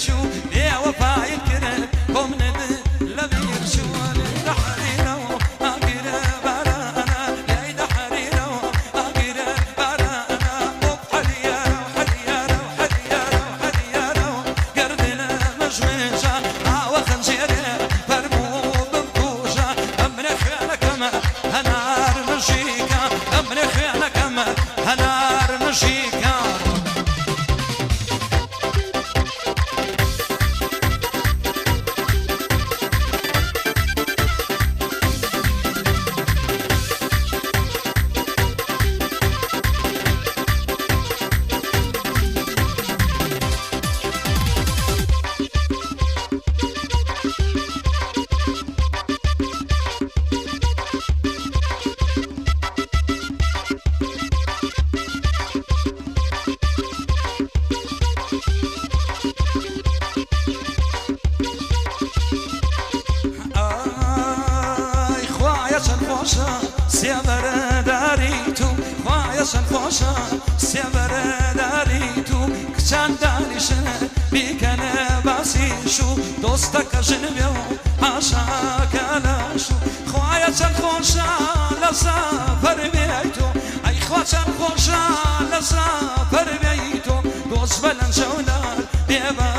چوو، بێوەفایت کرد بۆ منت لەبیر چوو. لێی دە حەریرە و ئاگرە بارانە، لێی دە حەریرە و ئاگرە بارانە، ئۆف حەریارە و حەریارە و حەریارە و حەریارە و گەردنە مژمژە، ئاوە خەنجێرێ فەرموو بمکوژە، ئەمرێ خوێنەکەم هەنار مژیکە، ئەمرێ خوێنەکەم هەنار مژیکە. ئای خوایە چەند خۆشە سێبەرە داری تو، خوایە چەند خۆشە سێبەرە داری تو، کچان دانیشن بیکەنە باسی شوو، دۆستەکە ژن بێ و حاشاکە لە شوو. خوایە چەند خۆشە لە سەفەر بێی تۆ، ئەی خوا چەند خۆشە لە سەفەر بێی تۆ، دۆست بە لەنجەولار بێ بە